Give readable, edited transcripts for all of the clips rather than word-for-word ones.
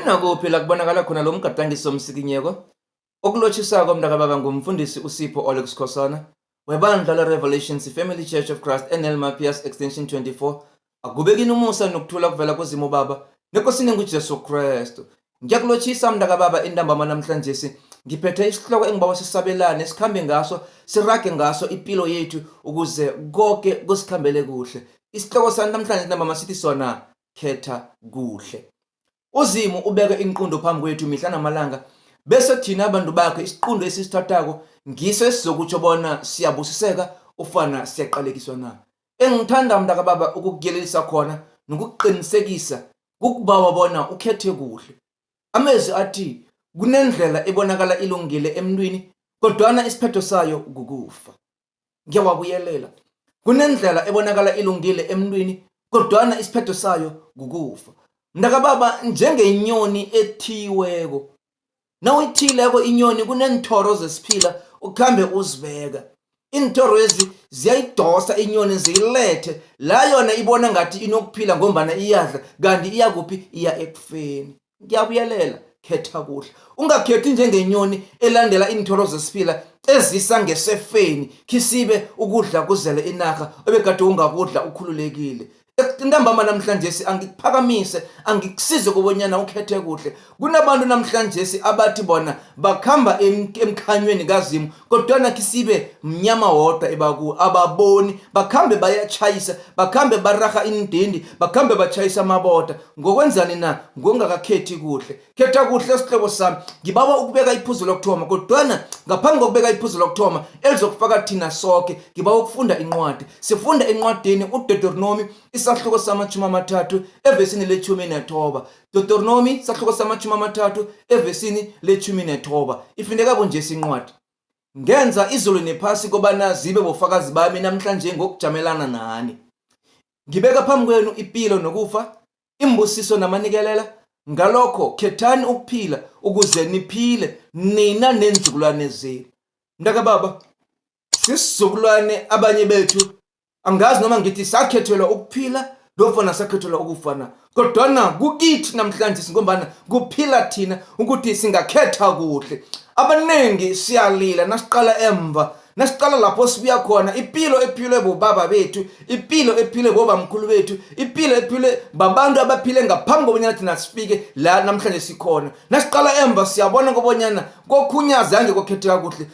Nakuphi la kubonakala khona lo mgadangiso omsikinyeko? Okulotshisako mntakababa ngumfundisi uSipho Oleg Sikhosana webandla le-Revelations Family Church of Christ eNel Mapias Extension 24. Akube kini umusa nokuthula kuvela kuZimu Baba neKosini enguJesu Kristu. Ngiyakulotshisa mntakababa intambama namhlanjesi ngiphethe isihloko engibawa sisabelane sikhambe ngaso sirage ngaso ipilo yethu ukuze konke kusikhambele kuhle. Isihloko sami namhlanje ntambama sithi sona khetha kuhle. UZimu ubeke inqundo phambi kwethu mihla namalanga bese thina abantu bakhe isiqundo esisithathako ngiso esizokutsho bona siyabusiseka ufana siyaqalekiswa na. Engithanda mntakababa ukukuyelelisa khona nokukuqinisekisa kukubawa bona ukhethe kuhle. Amezwi athi kunendlela ebonakala ilungile emntwini kodwana isiphetho sayo kukufa. Ngiyawabuyelela. Kunendlela ebonakala ilungile emntwini kodwana isiphetho sayo kukufa. Mntakababa njengenyoni ethiyiweko. Nawuyithiyileko inyoni kuneenthoro zesiphila ukhambe uzibeka. Iinthoro ezi ziyayidosa inyoni ziyilethe la yona ibona ngathi inokuphila ngombana iyadla kanti iya kuphi? Iya ekufeni. Ngiyabuyelela, khetha kuhle. Ungakhethi njengenyoni elandela iinthoro zesiphila ezisa ngesefeni khisibe ukudla kuzele inarha obegade ungakudla ukhululekile. Ntambama namhlanjesi angikuphakamise angikusize kobonyana ukhethe kuhle. Kunabantu namhlanjesi abathi bona bakhamba emkhanyweni kaZimu kodwana khisibe mnyama wodwa ebakuwo ababoni bakhambe bayatjhayisa bakhambe bararha iindindi bakhambe batjhayisa amaboda Ngokwenzani na? Ngokungakakhethi kuhle. Khetha kuhle sihlobo sami. Ngibawa ukubeka iphuzu lokuthoma, kodwana ngaphambi kokubeka iphuzu lokuthoma elizokufaka thina soke, ngibawa ukufunda incwadi. Sifunda encwadini uDeuteronomi isahluko samatjhumi amathathu evesini letjhumi nethoba. Deuteronomi isahluko samatjhumi amathathu evesini letjhumi nethoba. Ifundeka bunjesi incwadi. Ngenza izulu nephasi kobana zibe bofakazi bami namhlanje ngokujamelana nani. Ngibeka phambi kwenu ipilo nokufa, iimbusiso namanikelela. Ngalokho khethani ukuphila ukuze niphile nina neenzukulwane zenu. Mntakababa, sisizukulwane abanye bethu angazi noma ngithi sakhethelwa ukuphila nofana sakhethelwa ukufa na kodwana kukithi namhlanje ngombana kuphila thina ukuthi singakhetha kuhle abaningi siyalila nasiqala emva Nasiqala lapho sibuya khona, ipilo ephilwe bobaba bethu, ipilo ephilwe bobamkhulu bethu, ipilo ephilwe babantu abaphile ngaphambi kobonyana thina sifike la namhlanje sikhona. Nasiqala emva siyabona kobonyana kokhunye azange kwakhetheka kuhle.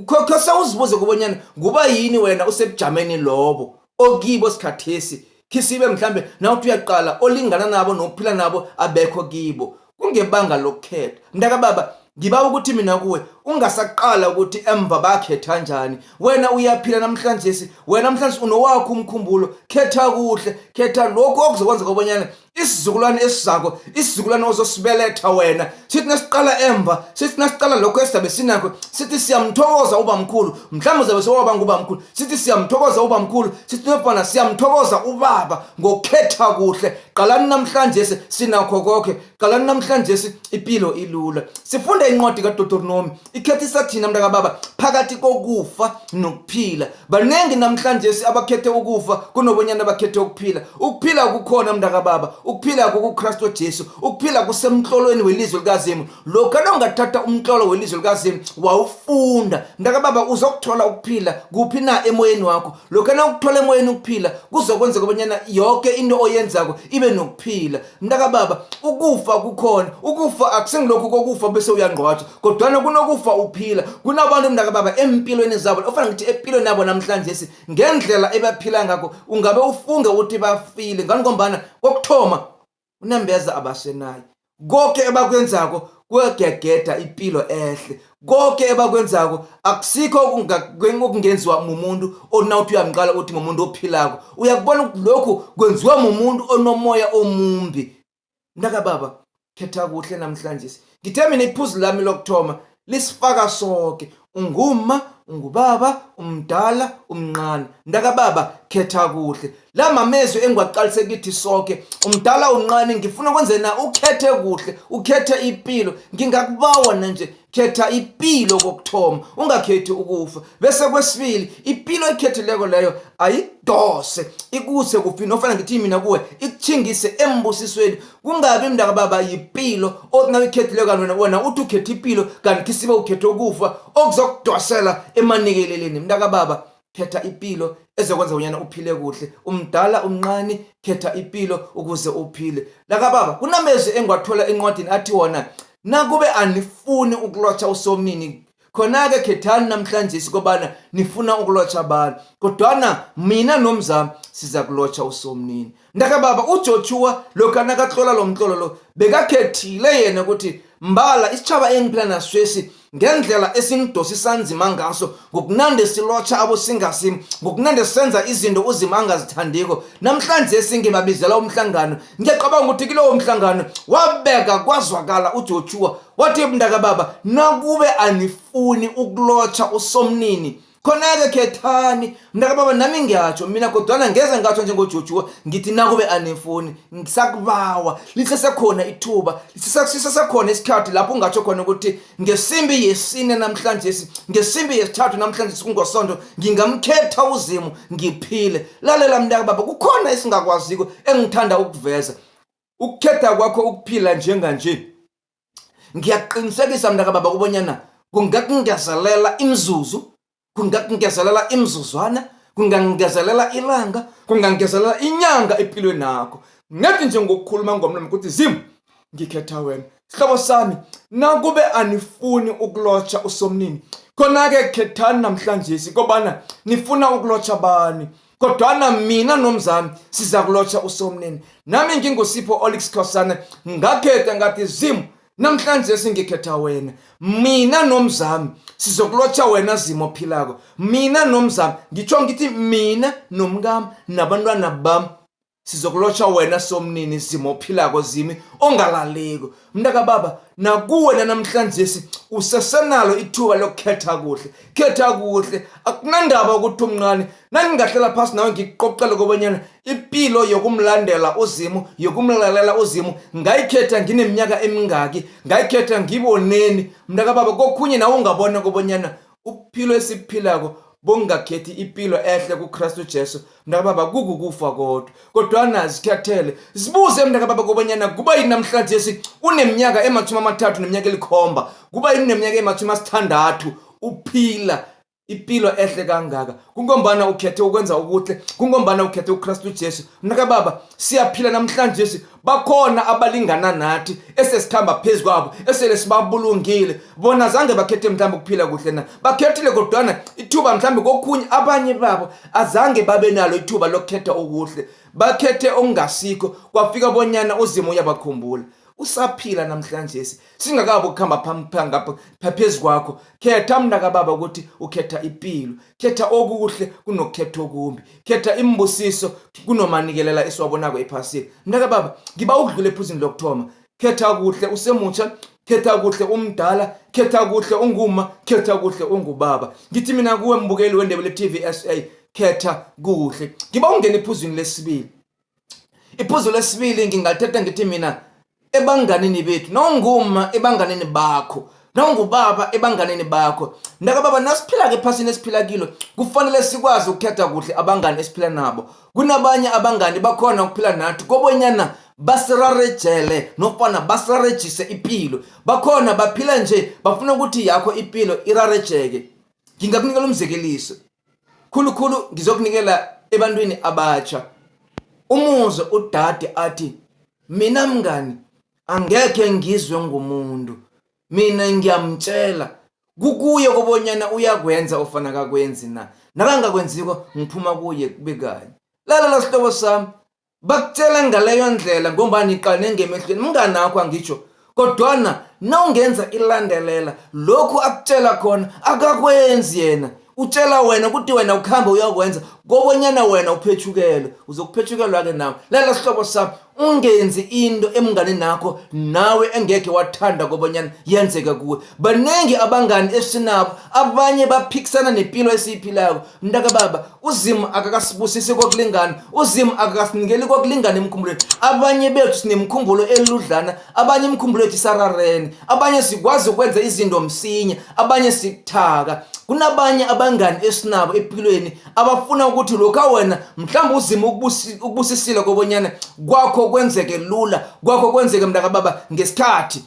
Khose uzibuze kobonyana kuba yini wena usebujameni lobo okibo sikhathesi khisibe mhlambe nawuthi uyaqala olingana nabo nophila nabo abekho kibo kungebanga lokukhetha mntakababa ngiba ukuthi mina kuwe ungasaqala ukuthi emva bakhetha njani wena uyaphila namhlanje wena namhlanje unowakho umkhumbulo khetha kuhle khetha lokhu okuzokwenza kobanyana isizukulwane esizako isizukulwane ozosibeletha wena sithi nasiqala emva sithi nasiqala lokho esizabe sinakho sithi siyamthokoza ubamkhulu mhlawumbe uzabe sewaba ngubamkhulu sithi siyamthokoza ubamkhulu sithi nofana siyamthokoza ubaba ngokukhetha kuhle qalani namhlanje sinakho konke qalani namhlanje ipilo ilula sifunda incwadi kaDeuteronomi ikhethisa thina mntakababa phakathi kokufa nokuphila Baningi namhlanje abakhethe ukufa kunobonyana bakhethe ukuphila. Ukuphila kukhona mntakababa, ukuphila kukuKristu Jesu, ukuphila kusemtlolweni welizwi likaZimu. Lokha nawungathatha umtlolo welizwi likaZimu wawufunda, mntakababa uzokuthola ukuphila kuphi na emoyeni wakho. Lokha nawukuthola emoyeni ukuphila kuzokwenzeka bonyana yoke into oyenzako ibe nokuphila. Mntakababa, ukufa kukhona. Ukufa akusengilokhu kokufa bese uyangqwatshwa. Kodwana kunokufa uphila. Kunabantu mntakababa empilweni zabo, ofana ngithi empilweni yabo namhlanje ngendlela ebaphila ngakho, ungabe ufunge ukuthi bafile. Ngani ngombana kokuthoma unembeza abasenayo. Konke ebakwenzako kuyagegeda ipilo ehle. Konke ebakwenzako akusikho okungenziwa mumuntu onawuthi uyamqala uthi mumuntu ophilako. Uyakubona ukuthi lokhu kwenziwa mumuntu onomoya omumbi. Mntakababa, khetha kuhle namhlanje. Ngithe mina iphuzu lami lokuthoma lisifaka soke. Ungumma, ungubaba, umdala, umncane. Mntakababa, khetha kuhle. La mamezwi engiwaqalise kithi soke, umdala, umncane, ngifuna kwenze na ukhethe kuhle, ukhethe ipilo. Ngingakubawa nje, khetha ipilo kokuthoma, ungakhethi ukufa. Bese kwesibili, ipilo ekhethileko leyo ayidose ikuse kuphi nofana ngithi mina kuwe ikuthingise embusisweni. Kungabi mntakababa yipilo othi nawuyikhethileko kanti wena uthi ukhetha ipilo kanti khisibe ukhethe ukufa okuzokudosela emanikeleleni. Mntakababa, khetha ipilo ezokwenza bonyana uphile kuhle. Umdala, umncane, khetha ipilo ukuze uphile. Lakababa, kunamezwi engiwathola encwadini athi wona, nakube anifuni ukulotjha uSomnini, khona-ke khethani namhlanje kobana nifuna ukulotjha abantu, kodwana mina nomzami siza kulotjha uSomnini. Mntakababa, uJoshua lokha nakatlola lo mtlolo lo bekakhethile yena ukuthi mbala isitjhaba engiphila naswesi ngendlela esingidosisa nzima ngaso ngokunande silotjha abosingasimu, ngokunande senza izinto uZimu angazithandiko, namhlanje singibabizela umhlangano. Ngiyacabanga ukuthi kilowo mhlangano wabeka kwazwakala uJoshua wathi, mntakababa, nakube anifuni ukulotjha uSomnini, khona-ke khethani. Mntakababa, nami ngiyatsho mina, kodwana ngeze ngatsho njengoJoshua ngithi nakube anifuni. Ngisakubawa, lisesekhona ithuba, sisesekhona isikhathi lapho ungatsho khona ukuthi ngesimbi yesine namhlanje, ngesimbi yesithathu namhlanje kungosondo, ngingamkhetha uZimu ngiphile. Lalela mntakababa, kukhona esingakwaziko engithanda ukuveza. Ukukhetha kwakho ukuphila njenganje, ngiyaqinisekisa mntakababa kubonyana kungakungezelela imizuzu, kungakungezelela imizuzwana, kungangezelela ilanga, kungangezelela inyanga empilweni yakho. Ngathi nje ngokukhuluma ngomlomo ukuthi Zimu, ngikhetha wena. Sihlobo sami, nakube anifuni ukulotjha uSomnini, khona-ke khethani namhlanje kobana nifuna ukulotjha bani, kodwana mina nomzami siza kulotjha uSomnini. Nami nginguSipho Olix Khosana, ngakhetha ngathi, Zimu, namhlanje singikhetha wena. Mina nomzami sizokulotjha wena, Zimu ophilako. Mina nomzami, ngitsho ngithi mina nomkami nabantwana bami sizokulotjha wena, Somnini, Zimu ophilako, Zimi ongalaliko. Mntakababa, nakuwena namhlanje usesenalo ithuba lokukhetha kuhle. Khetha kuhle, akunandaba ukuthi umncane. Nangingahlela phasi nawe ngikuqoqele kobanyana ipilo yokumlandela uZimu, yokumlalela uZimu, ngayikhetha ngineminyaka emingaki, ngayikhetha ngiboneni, mntakababa, kokhunye nawe ungabona kobanyana ubuphilo esibuphilako bongakhethi ipilo ehle kuKristu Jesu, mntakababa, kukukufa kodwa. Kodwana zikhethele, zibuze mntakababa kobanyana kuba yini namhlanje uneminyaka e-37, kuba yini uneminyaka ema-60 uphila ipilo ehle kangaka. Kungombana ukhethe ukwenza okuhle, kungombana ukhethe uKristu Jesu. Mntakababa, siyaphila namhlanje, bakhona abalingana nathi esesikhamba phezu kwabo esele sibabulungile. Bona zange bakhethe mhlawumbe ukuphila kuhle na? Bakhethile, kodwana ithuba mhlawumbe kokhunye abanye babo azange babe nalo ithuba lokukhetha okuhle, bakhethe okungasikho, kwafika bonyana uZimu uyabakhumbula. Usaphila namhlanje, singakabi ukukhamba phezu kwakho. Khetha mntakababa ukuthi ukhetha ipilo, khetha okuhle kunokukhetha okumbi, khetha imbusiso kunomanikelela esiwabonako ephasini. Mntakababa, ngiba ukudlula ephuzini lokuthoma. Khetha kuhle usemutsha, khetha kuhle umdala, khetha kuhle unguma, khetha kuhle ungubaba. Ngithi mina kuwe mbukeli weNdebele TV SA, khetha kuhle. Ngiba ungena ephuzini lesibili. Iphuzu lesibili ngingalithatha ngithi mina ebanganini bethu. Nawunguma, ebanganini bakho, nawungubaba, ebanganini bakho. Mntakababa, nasiphila-ke ephasini esiphila kilo, kufanele sikwazi ukukhetha kuhle abangani esiphila nabo. Kunabanye abangani bakhona ukuphila nathi kobonyana basirarejele nofana basirarejise ipilo. Bakhona baphila nje bafuna ukuthi yakho ipilo irarejeke. Ngingakunikela umzekeliso, khulukhulu ngizokunikela ebantwini abatsha. Umuzwe udade athi, mina mngani angekhe ngizwe ngumuntu, mina ngiyamtshela, kukuye kobonyana uyakwenza ofana kakwenzi na, nakangakwenziko ngiphuma kuye kube kanye. Lalela sihlobo sami, bakutshela ngaleyo ndlela ngombana iqale ngemehlweni mnganakho, angitsho, kodwana nawungenza ilandelela lokhu akutshela khona akakwenzi, yena utshela wena ukuthi wena ukuhambe uyokwenza kobonyana wena uphethukelwe, uzokuphethukelwa-ke nawe. Lela sihlobo sami, Ungenzi into emnganini akho nawe engekhe wathanda kobanyana yenzeke kuwe. Baningi abangani esinabo, abanye baphikisana nepilo esiyiphilako. Mntakababa, uZimu akakasibusisi kokulingana, uZimu akakasinikeli kokulingana emkhumbulweni. Abanye bethu sinemikhumbulo eludlana, abanye imikhumbulo yethu isararene, abanye sikwazi ukwenza izinto msinya, abanye sibuthaka. Kunabanye abangani esinabo empilweni abafuna ukuthi lokha wena mhlawumbe uZimu ukubusisile kobonyana kwakho kwenzeke lula, kwakho kwenzeke mntakababa ngesikhathi.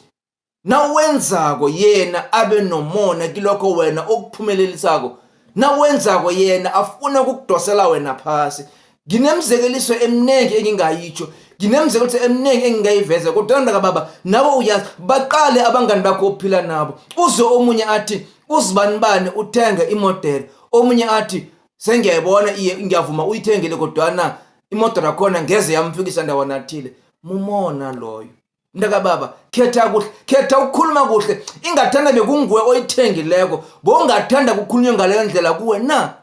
Nawenzako yena abe nomona kilokho wena okuphumelelisako. Nawenzako yena afuna ukukudosela wena phasi. Nginemizekeliso eminingi engingayitsho, nginemizekeliso eminingi engingayiveza, kodwa mntakababa nawe uyazi, baqale abangani bakho ophila nabo. Uzwe omunye athi uzibanibani uthenge imodere, omunye athi sengiyayibona, iye ngiyavuma uyithengile, kodwana imodere yakhona ngeze yamfikisa ndawana athile. Mumona loyo. Mntakababa, khetha kuhle, khetha ukukhuluma kuhle. Ingathanda bekunguwe oyithengileko, bowungathanda kukhulunywe ngaleyo ndlela kuwe na?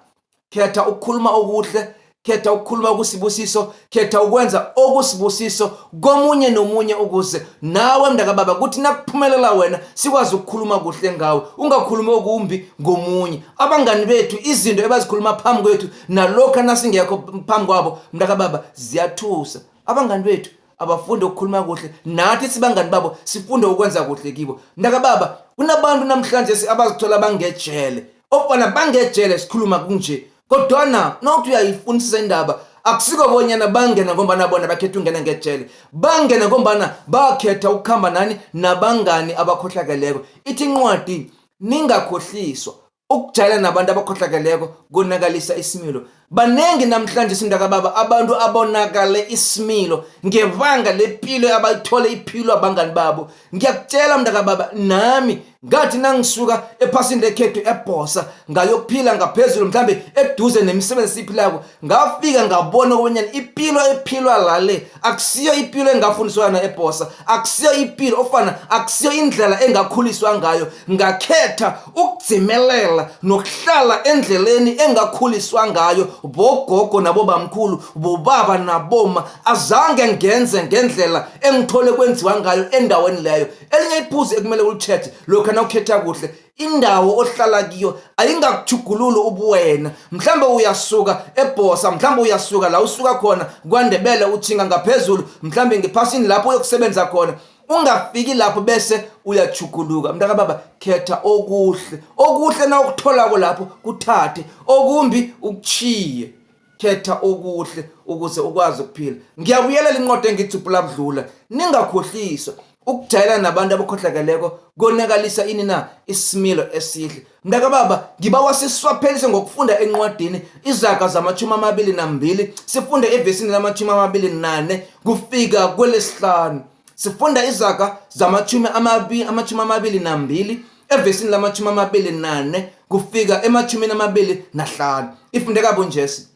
Khetha ukukhuluma okuhle, khetha ukukhuluma okusibusiso, khetha ukwenza okusibusiso komunye nomunye ukuze nawe mntakababa kuthi nakuphumelela wena sikwazi ukukhuluma kuhle ngawe, ungakhulumi okumbi ngomunye. Abangani bethu izinto ebazikhuluma phambi kwethu nalokha nasingekho phambi kwabo mntakababa ziyathusa. Abangani bethu abafunde ukukhuluma kuhle, nathi sibangani babo sifunde ukwenza kuhle kibo. Mntakababa, kunabantu namhlanje abazithola bangejele, ofana bangejele sikhuluma kunje, kodwana nawuthi uyayifunisisa indaba akusiko bonyana bangena ngombana bona bakhetha ungena ngejele, bangena ngombana bakhetha ukukhamba nani nabangani abakhohlakeleko. Ithi incwadi, ningakhohliswa, Ukujayela nabantu abakhohlakeleko konakalisa isimilo. Banengi namhlanje simntakababa abantu abonakale isimilo ngebanga lepilo abayithole iphilwa bangani babo. Ngiyakutshela mntakababa, nami ngathi nangisuka ephasini lekhethu eBhosa ngayokuphila ngaphezulu mhlambe eduze nemisebenzi esiyiphilako, ngafika ngabona kobanyana ipilo ephilwa lale akusiyo ipilo engafundiswa yona eBhosa, akusiyo ipilo ofana akusiyo indlela engakhuliswa ngayo. Ngakhetha ukudzimelela nokuhlala endleleni engakhuliswa ngayo bogogo nabobamkhulu, bobaba naboma. Azange ngenze ngendlela engithole kwenziwa ngayo endaweni leyo. Elinye iphuzu ekumele ulitjheje lokha nawukhetha kuhle, indawo ohlala kiyo ayingakutjhugululi ubuwena. Mhlambe uyasuka eBhosa, mhlambe uyasuka la usuka khona KwaNdebele, utjhinga ngaphezulu mhlambe ngephasini lapho uyokusebenza khona, ungafiki lapho bese uyachuguluka. Mntakababa, khetha okuhle. Okuhle nawukutholako lapho kuthathe, okumbi ukutjhiye. Khetha okuhle ukuze ukwazi ukuphila. Ngiyabuyelela incwadi engidzubhula budlula, ningakhohliswa. Ukujayelana nabantu abakhohlakeleko konakalisa ini na? Isimilo esihle. Mntakababa, ngibawa siswaphelise ngokufunda encwadini Izaga zama-22, sifunde evesini lama-24 kufika kwelesihlanu. Sifunda Izaga zama-22 evesini lama-24 kufika ema-25. Ifundeka bunjesi: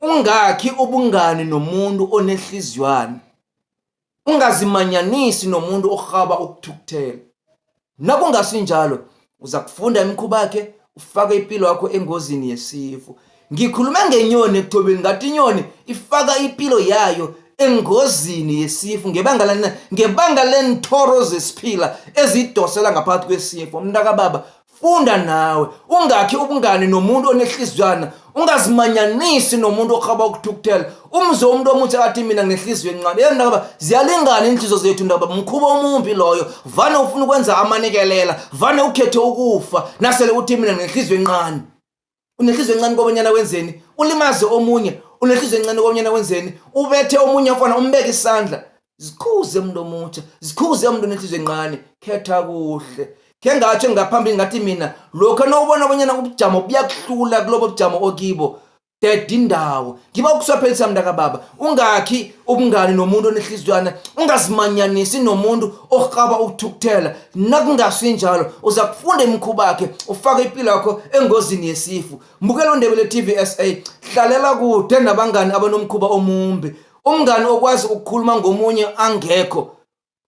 Ungakhi ubungani nomuntu onehliziywana, ungazimanyanisi nomuntu orhaba ukuthukuthela. Nakungasinjalo, uzakufunda imikhubakhe, ufake ipilo yakho engozini yesifu. Ngikhulume ngenyoni ekuthobeni, ngathi inyoni ifaka ipilo yayo engozini yesifu ngebanga lani? Ngebanga leenthoro zesiphila ezidosela ngaphakathi kwesifu. Mntakababa, Funda nawe, ungakhi ubungani nomuntu onehliziywana, ungazimanyanisi nomuntu orhaba ukuthukuthela. Umzwe umuntu omutjha athi mina nginehliziyo encane. Ye mntakababa, ziyalingana iinhliziyo zethu mntakababa, mkhuba omumbi loyo. Vane ufuna ukwenza amanikelela, vane ukhethe ukufa nasele uthi mina nginehliziyo encane. Unehliziyo encane kobanyana wenzeni? Ulimaze omunye. Unehliziyo encane kobanyana wenzeni? Ubethe omunye ofana umbeke isandla. Zikhuze umuntu omutjha, zikhuze umuntu onehliziyo encane, khetha kuhle. Khe ngatjho ngaphambili ngathi mina lokha nawubona bonyana ubujamo buyakuhlula kulobo bujamo okibo, deda indawo. Ngiba ukuswaphelisa mntakababa, ungakhi ubungani nomuntu onehliziywana, ungazimanyanisi nomuntu orhaba ukuthukuthela. Nakungasinjalo uzakufunda imikhubakhe, ufake ipilo yakho engozini yesifu. Mbukelo Ndebele TV SA, hlalela kude nabangani abanomkhuba omumbi. Umngani okwazi ukukhuluma ngomunye angekho,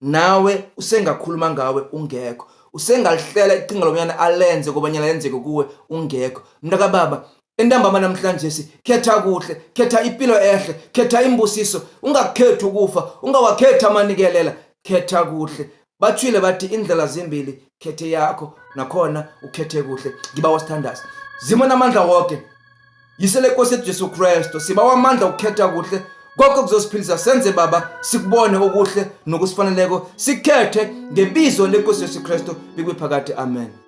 nawe usengakhuluma ngawe ungekho. Usengalihlela iqhinga lobanyana alenze kobanyana lenzeke kuwe ungekho. Mntakababa, Entambama namhlanje khetha kuhle, khetha impilo ehle, khetha imbusiso, ungakhethi ukufa, ungawakhethi amanikelela, khetha kuhle. Batshwile bathi indlela zimbili, khethe yakho nakhona ukhethe kuhle. Ngibawa sithandaze. Zimo namandla wonke. Yise lenkosi yethu Jesu Kristu, sibawa amandla ukukhetha kuhle konke kuzosiphilisa senze baba sikubone okuhle nokusifaneleko sikhethe ngebizo lenkosi Jesu Kristu bikwiphakade amen.